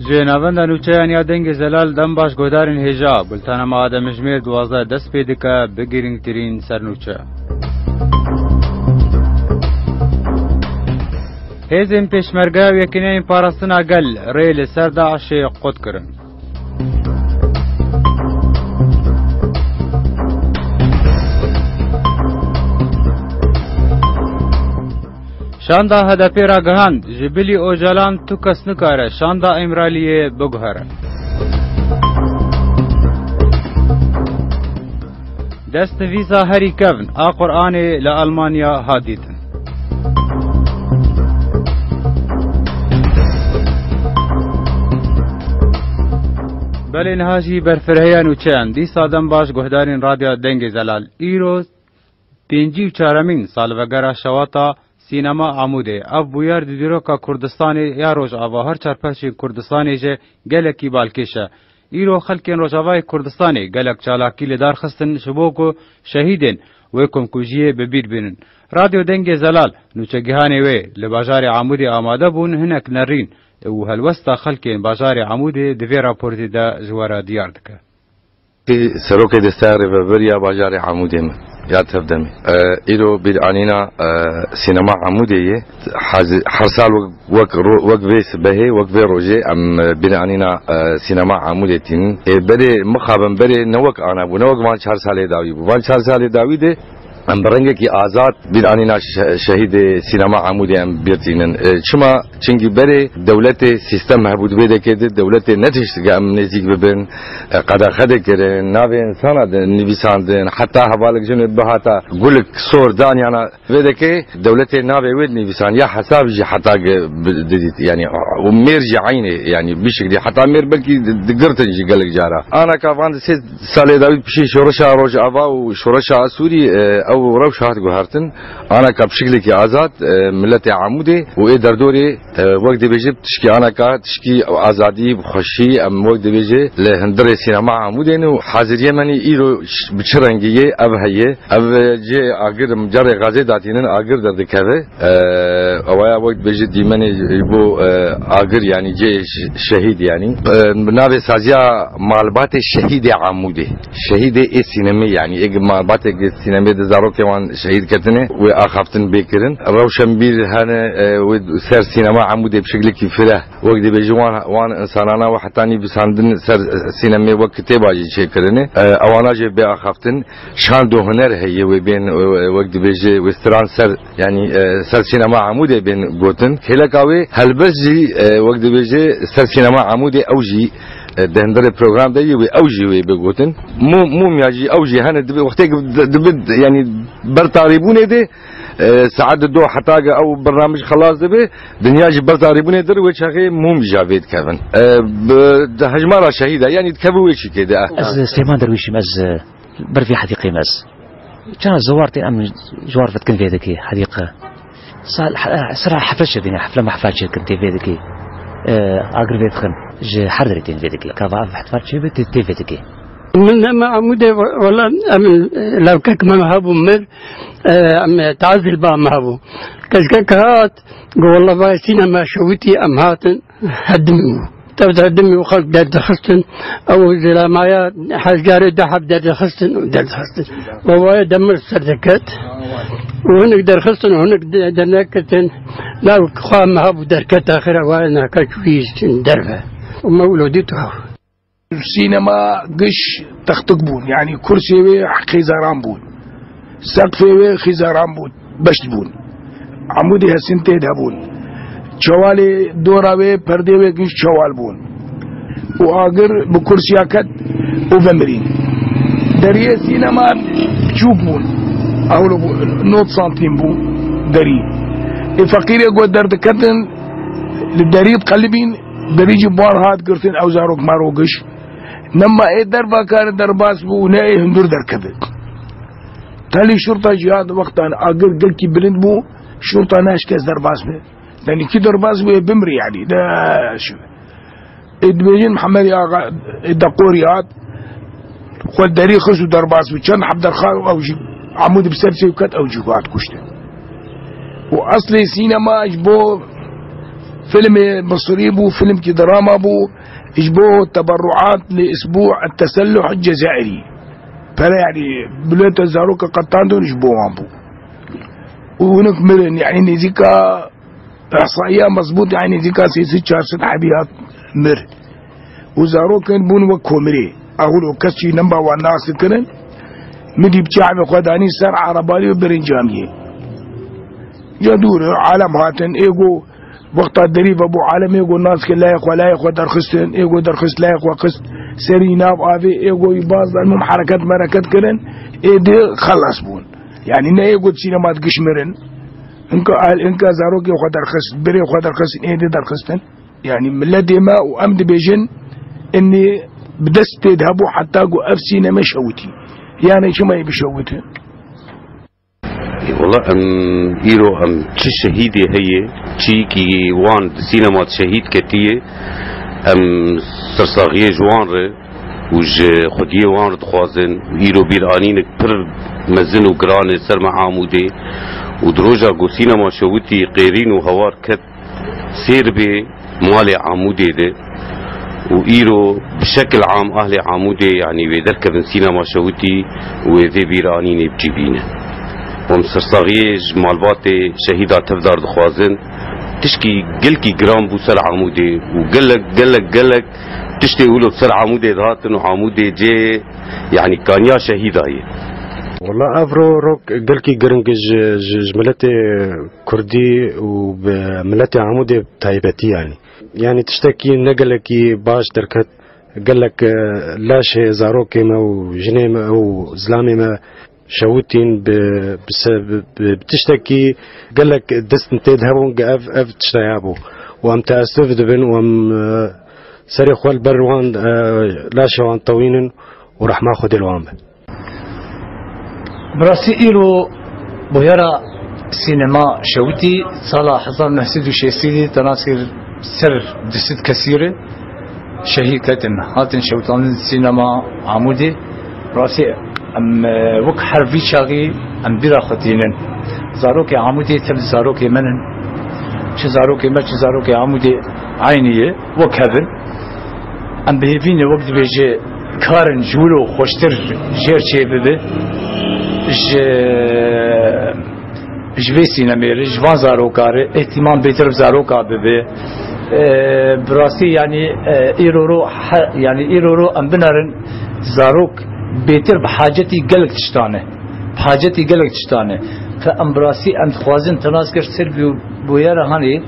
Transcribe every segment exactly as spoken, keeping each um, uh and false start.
Ji navenda nûçeyan ya Dengê Zelal dem baş guhdarên hêja. Bultana me a demjimêr duwazdeh dest pê dike, bi girîngtirîn sernûçe. Hêzên Pêşmerge û Yekîneyên Parastina Gel rê li ser DAIŞê qut kirin. Şanda H D P ragihand, ji bilî Ocalan tu kes nikare şanda Îmraliyê biguhere. Destnivîsa herî kevn a Quranê li Almanya hat dîtin. Belê niha jî berfirehêya nûçeyan. Dîsa dem baş guhdarên Radyoya Dengê Zelal. Îro pêncî û çaremîn salvegera şewata Sînema Amûdê. Ev bûyer di dîroka Kurdistanê ya Rojava her çar parçeyên Kurdistanê jî gelekî balkêş e. Îro xelkên Rojavayê Kurdistanê gelek çalakî li dar xistin ji bo ku şehîdên wê komkujiyê bi bîr bînin. Radyo Dengê Zelal nûçegihanê wê li bajarê Amûdê amade bûn hinek nerîn û helwesta xelkên bajarê Amûdê di vê raportê de ji we re diyar dike. Serokê Desteya Rêveberiya Bajarê Amûdê me ya tevdemê. E, îro bîranîna, e, Sînema Amûdê ye. Haz-, her sal wek, wek ro-, wek vê sibehê, wek vê rojê em, e, bîranîna, e, Sînema Amûdê tînin. E, berê mixabin berê ne wek ana bû, ne wek van çar salê dawî bû. Van çar salê dawî de em bi rengekî azad bîranîna şe-, şehîdê Sînema Amûdê em bîr tînin. E, çima? Çimkî berê dewletê sîstem hebû di vê dekê de, dewletê ne tiştike em nêzîk bibin, e, qedexe dikirin, navê insana dinivîsandin, heta hevalek jinê bihata gulik sor danyana vê dekê, dewletê navê wê dinivîsan, ya hesabî jî heta ge-, bi-, didît, yanî, û mêr jî eynê, yanî, bişiklî, heta mêr belkî di-, digirtin jî gelek cara. Anaka van di sê salê dawî pişî şoreşa Rojava û şoreşa Asûrî, e, ew rewş hat guhertin. Anaka bi şiklekî azad, e, miletê Amûdê û ê derdorê, e, wek dibêje tişkî anaka, tişkî azadî, xweşî, em wek dibêje li hundirê Sînema Amûdê ne û haziriye me nî îro ş-, bi çi rengî yê ev heye. Ev, e, cê agir, em carê gazê datînin, agir derdikeve. E, ewaya wek dibêje dîmenê ji bo, e, agir, yanî cê ş-, şehîd yanî. E, bi navê saziya malbatê şehîdê Amûdê. Şehîdê ê sînemê, yanî ê malbatê sînemê di zarokê wan şehîd ketine, wê axaftin bê kirin. Rewşenbîr hene, e, wê ser Sînema Amûdê bi şeklekî fireh, wek dibêje wan, wan insanana we heta nivîsandin ser sînemê wek kitêba jî çêkirine. E, ewana jê bê axaftin. Şand û huner heye wê bên, e, wek dibêje wê stran ser, yanî, e, ser Sînema Amûdê bên gotin. Kêleka wê helbest jî, e, wek dibêje ser Sînema Amûdê ew jî e, di hundirê program de yê wê, ew jî wê bê gotin. Mû-, mûmya jî ew jî hene dibe, wextê ku di-, dibe, yanî ber tarîbûnê de, e, saet di do heta ge ew bernamij xelas dibe, dinya jî ber tarîbûnê dir, wê çaxê mûm jî vê dikevin. E, bi, di hejmara şehîda, yanî dikeve wê çîkê de. Ez Süleyman Derwîşim, ez, e, ber vê hedîqê me ez. Çend ziwar tên em ji war ve dikin vê dikê hedîqe. Sal, he-, sira hefle çêdine, hefle mehfla çêdikin tê vê dikê. E, agir vê dixin. Ji her derê tên vê dikê. Ka va ev ihtifal çêbe tê, tê vê dikê. Min nema Amûdê we-, wela em lewkek me hebû mir, e, em tazîl ba me hebû. Keşkek hat, go wela vay sînema şewitî em hatin. Hedimî bû. Tev de hedimî û xelk derdixistin. Ew zilamaya hezgarê du heb derdixistin û derdixistin. Wawaya demir ser diket. Û hinek derxistin û hinek de-, derneketin. Law xwe me hebû derket axir, waya naka çûyî derve. Û me wilo dît. Sînema giş textik bûn, yanî kursê wê xêzeran bûn. Seqfê wê xêzeran bûn, beşt bûn. Emûdê hesin tê de bûn. Çewalê dora wê, perdê wê giş çewal bûn. Û agir bi kursiya ket û vemirîn. Deriyê sînema biçûk bûn. Ewro bû, nod santîm bû derî. Ê feqîrê ku derdiketin, li derî diqelibîn, derî jî bar hat girtin, ew zarok maro giş. Nema ê derva kare derbas bû û ne ê hundir derkeve. Telî şurta jî hat wextan agir gelkî bilind bû, şurta naşkez derbas be. Tenî kî derbas bû ê bimrî yanî. De şi-, Ê dibêjin Mihemed Axa, ê Deqorî hat, xwe derî xist û derbas bû. Çend heb derxan ew jî Amûd bi ser çê ket, ew jî hat kuştin. Û eslê sînema ji bo filmê Misirî bû, filmkî drama bû, ji bo teberruat li Isbû Teselluh Cezayirî. Pere, yanî, bilete zaroka qetandon ji bo wan bû. Û hinek mirin, yanî, nêzîka ihsaiya mezbût, yanî, nêzîka sê sed çar sed hebî hat mir. Û zarokên bûn wek komirê. Ewil û kes jî nemba wan nas dikirin. Min dî bi çavê xwe danî ser erebalî û birin camiyê. Ca dûr e, alem hatin, ê go wexta derî vebû, alem ê go nas kir, layê xwe, layê xwe derxistin, ê go derxist, layê xwe xist serî nav avê, ê go baz da, mim hereket mereket kirin, ê di xelas bûn. Yanî ne ê go sînema di giş mirin. Hinka, hinka zarokê xwe derxist, birê xwe derxistin, ê di derxistin. Yanî miletê me û em dibêjin, inî bi destê de hebû heta ku ev sîneme şewitî. Yanî çima yê bişewite? Ê, wela em îro em çi şehîdê heye, çîkî wan di sînema de şehîd ketiye, em sersaxiyê ji wan re û ji xwediyê wan re dixwazin. Îro bîranînek pir mezin û giran e ser me Amûdê û di roja ku sînema şewitî qêrîn û hewar ket, sêr bê malê Amûdê de û îro bi şekil am ahlê Amûdê, yanî wê derkevin sînema şewitî û wê vê bîranînê bi cî bînin. Em sersaxiyê ji malbatê şehîda tevdar dixwazin. Tişkî gelkî giran bû ser Amûdê û gelek, gelek, gelek tiştê wilo ser Amûdê dihatin û Amûdê cê, yanî, kaniya şehîda ye. Wela ev ro-, rok gelkî giring e ji, ji, ji miletê Kurdî û bi miletê Amûdê taybetî, yanî. Yanî tiştekî ne gelekî baş derket, gelek, e, laşê zarokê me û jinê me û zilamê me şewitîn bi, bi se-, bi, bi, bi tiştekî gelek dest tê de hebûn, ev, ev tişta ya bû. Û em teessuf dibin û em, e, serê xwe li ber wan, e, laşê wan tewînin û rehma Xwedê li wan be. Bi rastî îro bûyera sînema şewitî sala hezar neh sed û şêstî de nas kir ser du sed kesî re şehîd ketin. Hatin şewitandin sînema Amûdê. Rastî em, e, wek her vî çaxî em bîra xwe tînin. Zarokê Amûdê tev zarokê min in. Çi zarokê me, çi zarokê Amûdê eynî ye, wek hev in. Em bi hêvî ne, wek dibêje, karin ji wilo xweştir jêr çê bibe. Ji, ji vê sînemê re, ji van zaroka re, îhtîmam bêtir bi zaroka bibe. E, bi rastî, yanî, e, îro ro he-, yanî îro ro em binerin, zarok bêtir bi hacetî gelek tiştan e. Bi hacetî gelek tiştan e. Te em bi rastî em dixwazin, te nas kir ser bû-, bûyera hanê.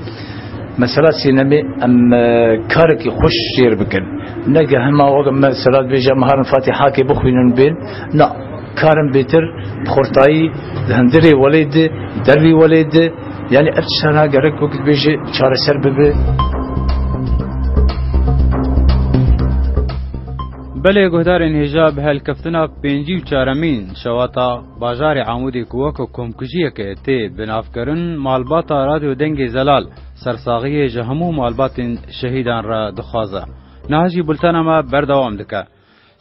Mesela sînemê em, e, karekî xweş jêr bikin. Ne ge hema wek mesela dibêje em harin Fatîhakê bixwînin bên. Na, karin bêtir bi xurtayî di hundirê welê de, dervî welê de, yanî ev tiştana gerek wek dibêje çareser bibe. Belê guhdarên hêja, bi helkeftina pêncî û çaremîn şewata bajarê Amûdê ku weke komkujiyeke tê binavkirin, malbata Radyo Dengê Zelal sersaxiyê ji hemû malbatên şehîdan re dixwaze. Niha jî bultena me berdewam dike.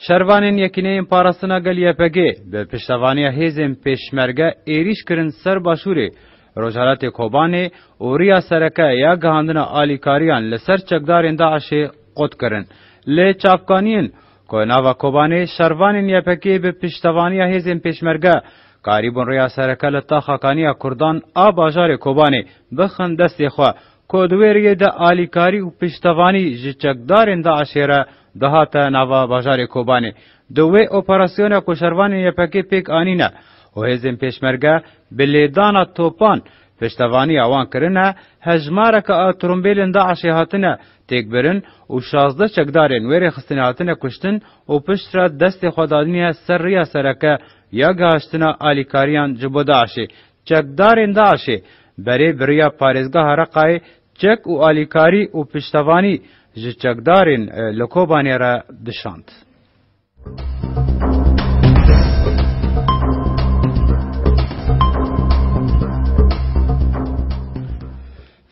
Şervanên Yekîneyên Parastina Gel Y P G bi piştevaniya hêzên pêşmerge êrîş kirin ser başûrê rojhilatê Kobanê û riya sereke ya gihandina alîkariyan li ser çekdarên DAIŞê qut kirin. Li çavkaniyên ku nava Kobanê şervanên Y P G bi piştevaniya hêzên pêşmerge karîbûn riya sereke li taxa kaniya Kurdan a bajarê Kobanê bixin destê xwe, ku di wê riyê de alîkarî û piştevanî ji çekdarên DAIŞê re dihate nava bajarê Kobanê. Di wê operasyona ku şervanên Y P G pêk anîne û hêzên pêşmerge bi lêdana topan piştevaniya wan kirine, hejmareke a trombêlên DAIŞê hatine têkbirin û şazdeh çekdarên wê rêxistinê hatine kuştin û piştre destê xwe dadiniye ser riya sereke ya gihaştina alîkariyan ji bo DAIŞê. Çekdarên DAIŞê berê bi riya parêzgeha Reqayê çek û alîkarî û piştevanî ji çekdarên, e, li Kobanê re dişand.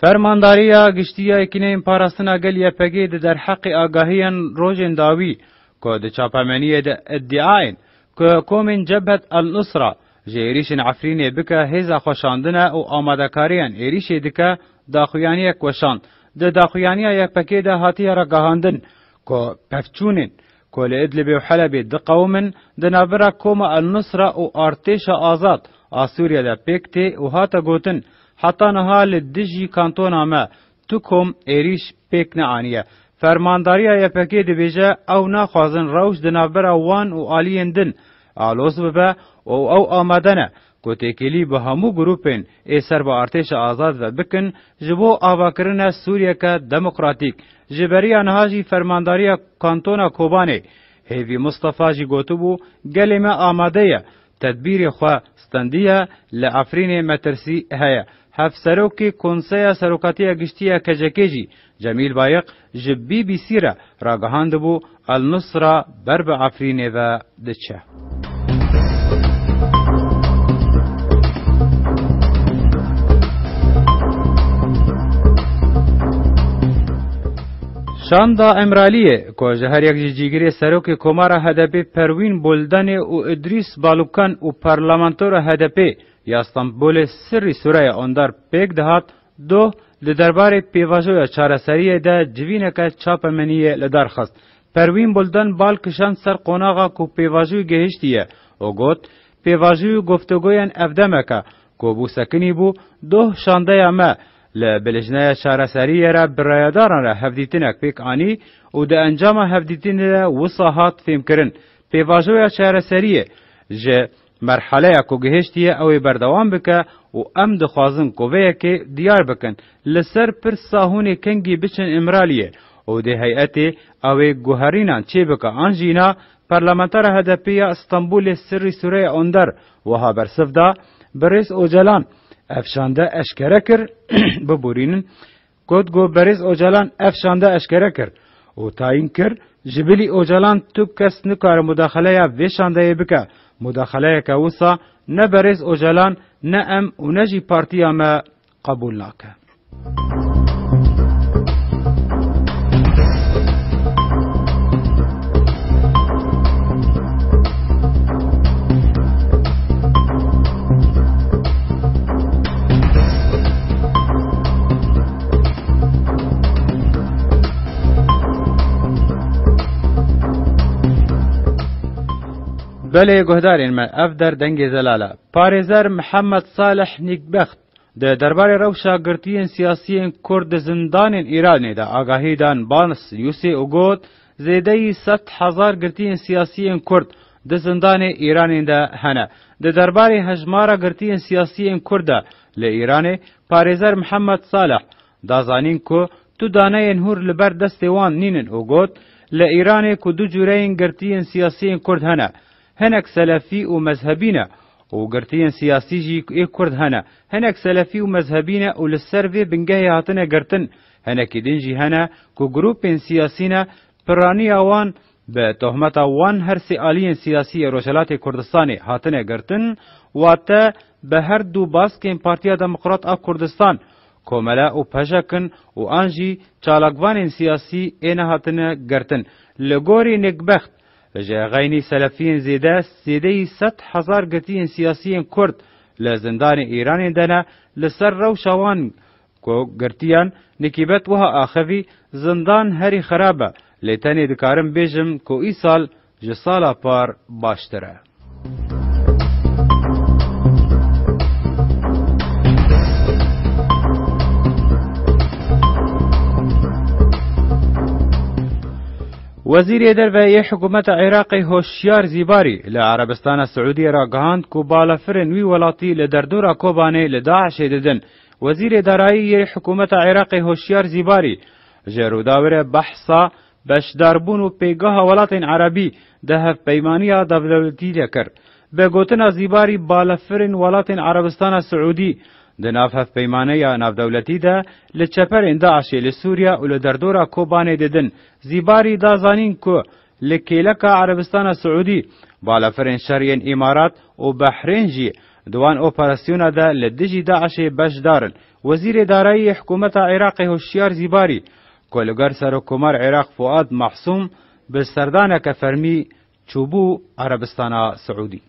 Fermandariya Giştî ya Yekîneyên Parastina Gel Y P G di derheqê agahiyan rojên dawî ku di çapemeniyê de îdîayên ku komên Cebhet El Nusra ji êrîşên Efrînê bike hêza xwe şandine û amadekariyan êrîşê dike, daxuyaniyek weşand. Di daxuyaniya Y P G de hatiye ragihandin ku pevçûnên ku li Idlibê û Helebê diqewimin, di navbera Koma El Nusra û Artêşa Azad a Sûriye de pêk tê û hate gotin, heta niha li dijî kantona me tu kom êrîş pêk neaniye. Fermandariya Y P G dibêje, ew naxwazin rewş di navbera wan û aliyên din aloz bibe û ew amade ne ku têkilî bi hemû grûpên ê ser bi Artêşa Azad ve bikin ji bo avakirina Sûriyeke demokratîk. Ji beriya niha jî fermandariya Kantona Kobanê Hêvî Mistefa jî gotibû, gelê me amade ye, tedbîrê xwe stendiye, li Efrînê metirsî heye. Hevserokê Konseya Serokatiya Giştî ya K C K jî Cemîl Bayiq ji B B C re ragihandibû, El Nusra ber bi Efrînê ve diçe. Şanda Îmraliyê, ku ji her yek ji cîgirê serokê Komara H D P Perwîn Buldanê û Idrîs Balukan û parlamentora H D P ya Stenbolê Sirrî Sureya Ondar pêk dihat, doh li derbarê pêvajoya çareseriyê de civîneke çapemeniyê li dar xist. Perwîn Buldan bal kişand ser qonaxa ku pêvajoyê gihiştiye û got, pêvajoyê goftegoyên evdemek e ku bû sekinî bû, doh şandeya me li Bilijneya Çareseriyê re bi rayedaran re hevdîtinek pêk anî û di encama hevdîtinê de wisa hat fêmkirin. Pêvajoya çareseriyê ji merheleya ku gihiştiye ew ê berdewam bike û em dixwazin ku vê yekê diyar bikin. Li ser pirsa hûn ê kengî biçin Îmraliyê û dê heyetê ew ê guherînan çêbike an jî na, parlamentera H D P ya Stenbolê Sirrî Sureya Onder wiha bersiv da, Birêz Ocalan ev şande eşkere kir, biborînin, Got ku Berêz Ocalan ev şande eşkere kir û tayîn kir, ji bilî Ocalan tu kes nikare mudaxeleya vê şandeyê bike. Mudaxeleyeke wisa ne Berêz Ocalan, ne em û ne jî partiya me qebûl nake. Belê guhdarên me, ev der dengê zelal e. Parêzer Mihemed Salih Nîkbext di derbarê rewşa girtiyên siyasiyên Kurd di zindanên Îranê de agahî dan Bans Newsê û got, zêdeyî sed hezar girtiyên siyasiyên Kurd di zindanê Îranê de hene. Di derbarê hejmara girtiyên siyasiyên Kurd de li Îranê, parêzer Mihemed Salih da zanîn ku tu daneyên hûr li ber destê wan nînin û got, li Îranê ku du cûreyên girtiyên siyasiyên Kurd hene, hinek selefî û mezhebî ne û girtiyên siyasî jî ê Kurd hene, hinek selefî û mezhebî ne û li ser vê bingehê hatine girtin, hinekî din jî hene ku grûpên siyasî ne, piraniya wan bi tohmeta wan her sê aliyên siyasî yê Rojhelatê Kurdistanê hatine girtin, wate bi her du baskên Partiya Demokrat a Kurdistan, Komele û P J K in û an jî çalakvanên siyasî ê nehatine girtin. Li gorî Nêkbext, ji xeynî selefiyên zêde, zêdeyî sed hezar girtiyên siyasiyên Kurd li zindanê Îranê de ne, li ser rewşa wan ku girtiyan, nîkîbet wiha axivî, zindan herî xerab e, lê tenê dikarim bêjim ku îsal ji sala par baştir e. Wezîrê Derve yê Hikûmeta Iraqê Hoşyar Zîbarî li Erebistana Siûdiyê ragihand ku balafirên wî welatî li derdora Kobanê li DAIŞê didin. Wezîrê Darayî yê Hikûmeta Iraqê Hoşyar Zîbarî ji Rûdawê re behsa beşdarbûn û pêgeha welatên Erebî di hevpeymaniya navdewletî de kir. Bi gotina Zîbarî, balafirên welatên Erebistana Siûdî di nav hevpeymaneya navdewletî de li çeperên DAIŞê li Sûriye û li derdora Kobanê didin. Zîbarî da zanîn ku li kêleka Erebistana Siûdî balafirên şer yên Îmarat û Behrên jî di wan operasyona de li dijî DAIŞê beşdar in Wezîrê Darayî yê hikûmeta Iraqê Hoşyar Zîbarî, ku li gor Serokkomar Iraq Fuad Mahsûm bi serdaneke fermî çûbû Erebistana Siûdî.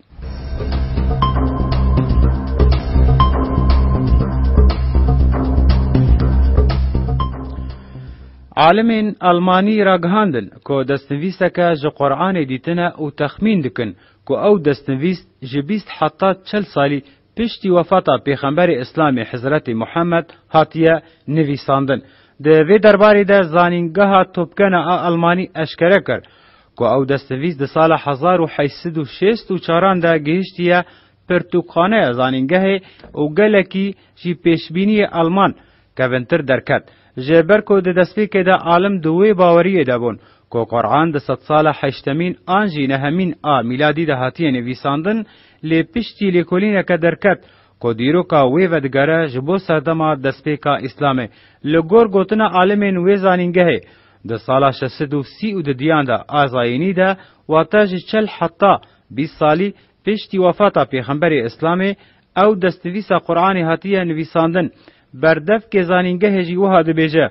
Alimên Almanî ragihandin ku destnivîseke ji Quranê dîtine û texmîn dikin ku ew destnivîs ji bîst heta çil salî piştî wefata Pêxemberê Îslamê Hizretê Muhammed hatiye nivîsandin. Di vê derbarê de Zanîngeha Topkena a Almanî eşkere kir ku ew destnivîs di sala hezar û heşt sed û şêst û çaran de gihiştiye pirtûkxaneya zanîngehê û gelekî jî pêşbîniyê Alman kevintir derket. Ji ber ku di destpêkê de alim di wê baweriyê de bûn ku Quran di sedsala heştemîn an jî nehemîn a mîladî de hatiye nivîsandin, lê piştî lêkolîneke derket ku dîroka wê vedigere ji bo serdema destpêka Îslamê. Li gor gotina alimên wê zanîngehê, di sala şeş sed û sî û didiyan de a zayînî de, wate ji çil heta bîst salî piştî wefata Pêxemberê Îslamê, ew destnivîsa Quranê hatiye nivîsandin. Berdevkê zanîngehê jî wiha dibêje,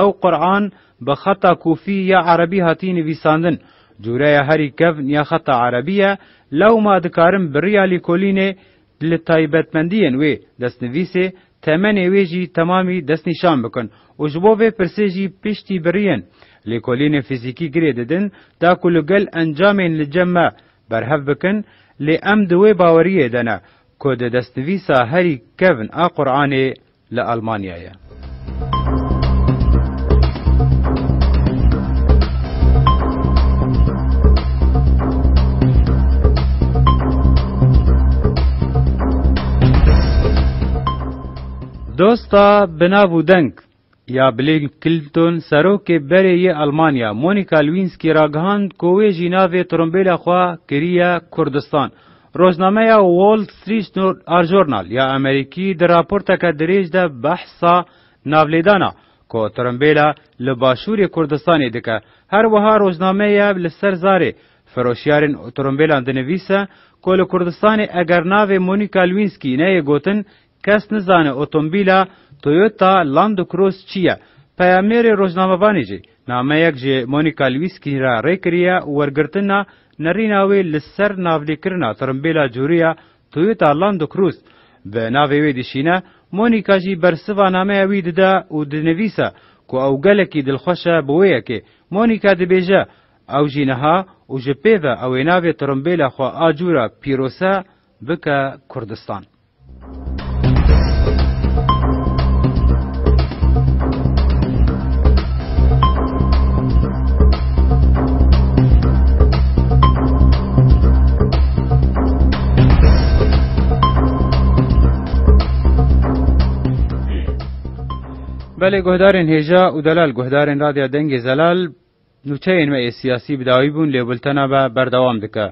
ew Quran bi xeta kûfî ya erebî hatî nivîsandin. Cûreya herî kevn ya xeta erebî ye, lewma dikarin bi riya lêkolînê li taybetmendiyên wê destnivîsê temenê wê jî temamî destnîşan bikin û ji bo vê pirsê jî piştî biriyên lêkolînên fîzîkî girê didin, da ku li gel encamên li cem me berhev bikin, lê em di wê baweriyê de ne ku di destnivîsa herî kevn a Quranê li Almanya ye. Dosta bi nav û deng ya Bill Clinton, serokê berê yê Almanya, Monica Lewinsky ragihand ku wê jî navê trombêla xwe kiriye Kurdistan. Rojnameya Wall Street Journal ya Amerîkî di raporteke dirêj de behsa navlêdana ku trombêla li başûrê Kurdistanê dike. Her wiha rojnameya li ser zarê firoşiyarên trombêlan dinivîse ku li Kurdistanê eger navê Monica Lewinsky neyê gotin, kes nizane otomobîla Toyota Land Cruise çi ye. Peyamnêrê rojnamevanê jî nameyek ji Monica Lewinsky re rê kiriye û wergirtina nerîna wê li ser navlêkirina trombêla cûriya Toyota Land Cruise bi navê wê dişîne. Monica jî bersiva nameya wî dide û dinivîse ku ew gelekî dilxweş e bi wê yekê. Monica dibêje, ew jî niha û ji pê ve ew ê navê trombêla xwe a cûra pîrose bike Kurdistan. Belê guhdarên hêja û delal, guhdarên Radya Dengê Zelal, nûçeyên me yê siyasî bi dawî bûn, lê bultena me berdewam dike.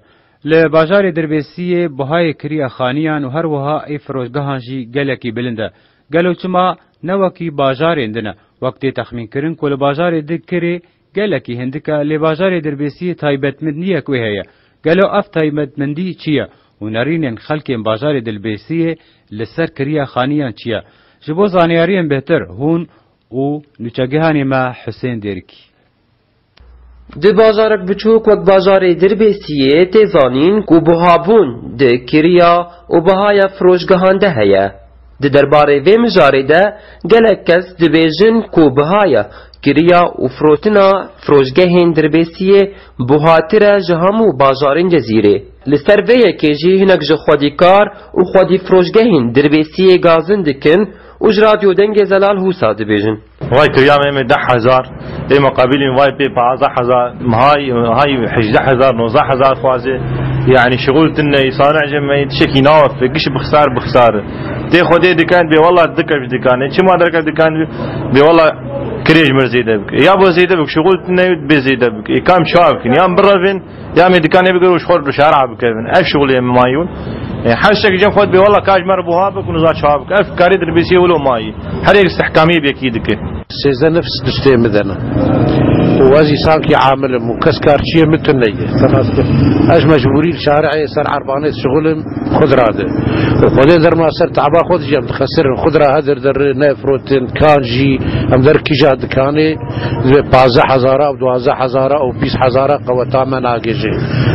Li bajarê Dirbêsiyê buhayê kiriya xaniyan û her wiha ê firoşgehan jî gelekî bilind e. Gelo çima ne wekî bajarên din e? Wek tê texmînkirin ku li bajarê din kirê gelekî hindik e, lê bajarê Dirbêsiyê taybetmendiyek wê heye. Gelo ev taybetmendî çi ye? Û nerînên xelkên bajarê Dirbêsiyê li ser kiriya xaniyan çi ye? Ji bo zanyariyên bêhtir hûn û nûçegihanê me Husên Dêrikî. Di bajarek biçûk wek bajarê Dirbêsiyê tê zanîn ku buhabûn di kiriya û bihaya firoşgehan de heye. Di derbarê vê mijarê de gelek kes dibêjin ku bihaya kiriya û firotina firoşgehên Dirbêsiyê buhatir e ji hemû bajarên Cezîrê. Li ser vê yekê jî hinek ji xwedîkar û xwedî firoşgehên Dirbêsiyê gazin dikin û ji Radyo Dengê Zelal wisa dibêjin. Vay kiriya me, me deh hezar, ê muqabilên vay pê panzdeh hezar, hay, hay hejdeh hezar, nozdeh hezar xwaze. Yani şixul tine, îsana cem me tişekî nawe, giş bixsar, bixsar. Tê xwedê dikan, bê wallah dikev dikan. Çima derkev dikan, bê wallah kirêj mir zêde bik. Ya bo zêde bik, şixul tine bê zêde bik. Ê kam çav kin, yan birevin, ya me dikanê bigir û ji xwe li şara bikevin. Ev şixulê me mayûn. E, her şek cem xwe bê wallah kaj mer buha bik û niza çav bik. Ev karê Dirbêsiyê wilo mayî. Her yek istihkamî bi yekî dike. Sêzdeh nefs diştê min de ne. Û Wezî sankî amilim û kes karçiyê min tune ye. Te nas kir. Ez mecbûrî li şarê ser erbanê dişixulim, xwe dirade. Û Xwedê derma ser taba xwe dijî em dixesirin. Xwe dira hedir derê nefrotin, kan jî em der kîja dikanê divê pazdeh hezara û duwazdeh hezara û bîst hezara qeweta me nagêje.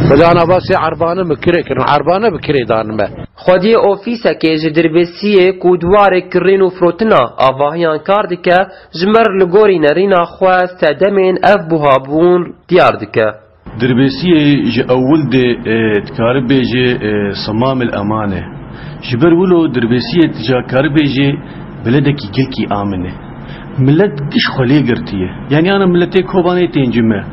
Xwedê ana basê erbane min kirê kirin. Erbane bi kirê dan me. Xwediyê ofîsekê ji Dirbêsiyê ku di warê kirîn û firotina avahiyan kar dike, ji mir li gorî nerîna xwe sedemên ev buhabûn diyar dike. Dirbêsiyê ji ewil de, e, dikare bêje, e, simamil eman e. Ji ber wilo Dirbêsiyê dija kare bêje beledekî gelkî amin e. Milet giş xwe lê girtiye. Yanî ana miletê Kobanê tên cime.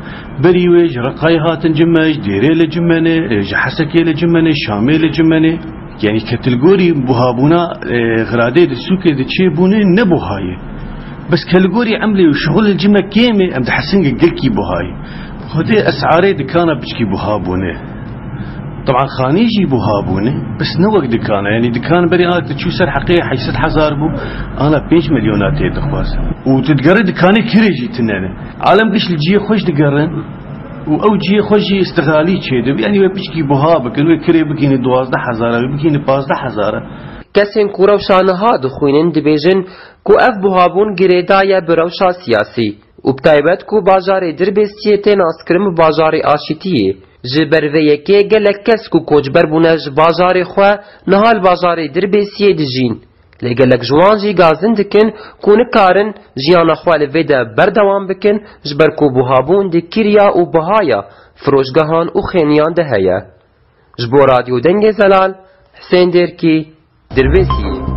Berî wê ji Reqayê hatin cime, ji Dêrê li cime ne, e, ji Hesekê li cime ne, Şamê li cime ne. Yanî ke tu li gorî buhabûna, e, xiradê di sûkê di çêbûne ne buha ye. Bes ke li gorî emlê û şixul li cime kêm e, em dihesin ke gelkî buha ye. Xwedê esarê dikana piçkî buha bûne. Teban xanî jî buha bûne, bes ne wek dikana. Yanî dikan berê ana tu çû ser heqê heyşt sed hezar bû, ana pênc milyona tê dixwaz. Û tu digerî dikanê kirê jî tune ne. Alem giş li cihê xwe jî digerin. Û ew cihê xwe jî îstixlalî çêdibe. Yanî wê piçkî buha bikin, wê kirê bikîne duwazdeh hezar, wê bikîne pazdeh hezar. Kesên ku rewşa niha dixwînin dibêjin ku ev buhabûn girêdaye bi rewşa siyasî û bi taybet ku bajarê Dirbêsiyê tê naskirin bi bajarê aşîtiyê. Ji ber vê yekê gelek kes ku koçber bûne ji bajarê xwe niha li bajarê Dirbêsiyê dijîn. Lê gelek ji wan jî gazin dikin ku nikarin jiyana xwe li vê de berdewam bikin, ji ber ku buhabûn di kiriya û bihaya firoşgehan û xêniyan de heye. Ji bo Radyo Dengê Zelal, Husên Dêrkî, Dirbêsiyê.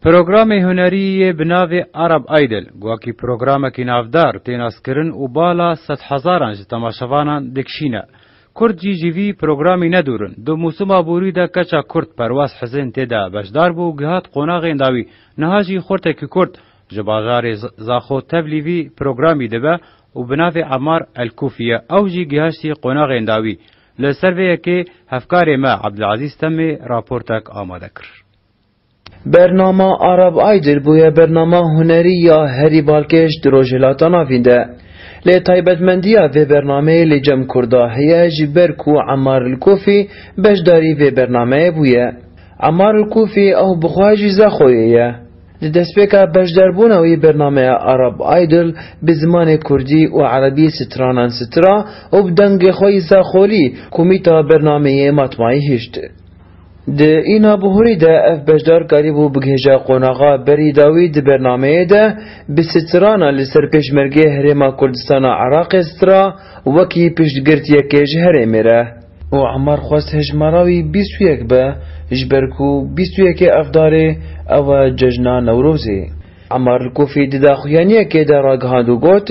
Programê hunerî yê bi navê Arab Idol, wekî programekî navdar tê naskirin û bala sedhezaran ji temaşevanan dikişîne. Kurd jî ji vî programî nedûr in. Di mûsima borî de keça Kurd Perwaz Hizên tê de beşdar bû û gihat qonaxên dawî. Niha jî xortekî Kurd ji bajarê Z-, Zaxo tevlî vî programî dibe û bi navê Emar Elkûfî ye. Ew jî gihaştî qonaxên dawî. Li ser vê yekê hevkarê me Ebdilezîz Temê raportek amade kir. Bernama Arab Idol bûye bernama hunerî ya herî balkêş di Rojhilata Navîn de. Lê taybetmendiya vê bernameyê li cem Kurda heye, ji ber ku Emmar El-Kûfî beşdarî vê bernameyê bûye. Emmar El-Kûfî ew bi xwe jî Zaxoyê ye. Di destpêka beşdarbûna wî bernameya Arab Idol bi zimanê kurdî û erebî stranan stra û bi dengê xwe yî Zaxolî ku mîta bernameyê matmayî hişt. Di îna bihurî de ev beşdar karîbû bigihêje qonaxa berî dawî di bernameyê de bi strana li ser pêşmergê Herêma Kurdistana Iraqê stra wekî piştgirtiyekê ji herêmê re. Û Emar xwest hejmara wî bîst û yek be, ji ber ku bîst û yekê Evdarê ew e cejna Newrozê. Emar li Kûfî di daxuyaniyekê de ragihand û got,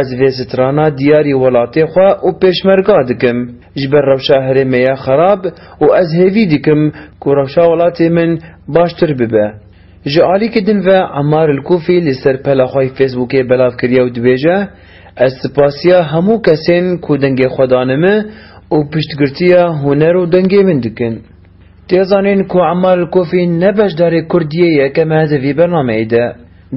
Ez vê strana diyarî welatê xwe û pêşmerga dikim. Ji ber rewşa herêmê ye xerab û ez hêvî dikim ku rewşa welatê min baştir bibe. Ji alîkî din ve Emar El-Kûfî li ser pela xwe yê Facebookê belav kiriye û dibêje, Ez spasiya hemû kesên ku dengê xwe dane min û piştgirtiya huner û dengê min dikin. Tê zanîn ku Emar El-Kûfî ne beşdarê Kurdiyê yekem e di vî bernameyê de.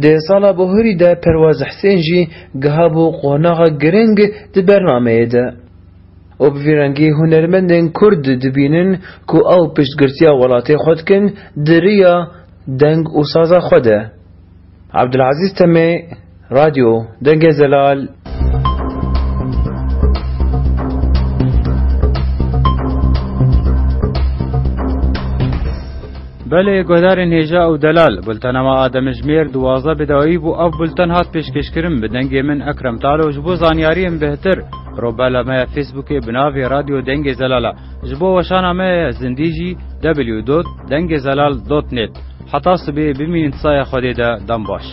Di sala bihurî de Perwaz Husên jî gihabû qonaxa giring di bernameyê de. Û bi vî rengî hunermendên Kurd dibînin ku ew piştgirtiya welatê xwe dikin di riya deng û saza xwe de. Abdulazîz Temê, Radyo Dengê Zelal. Belê, guhdarên hêja û delal, bultena me a demjimêr duwazdeh bi dawî bû. Ev bulten hat pêşkêşkirin bi dengê min Ekrem Talo. Ji bo zanyariyên bêhtir, robela me ya Facebookê bi navê Radyo Dengê Zelal e. Ji bo weşana me ya zindî jî, w dot dengê zelal dot net. Heta sibê bimînin di saya Xwedê de, dem baş.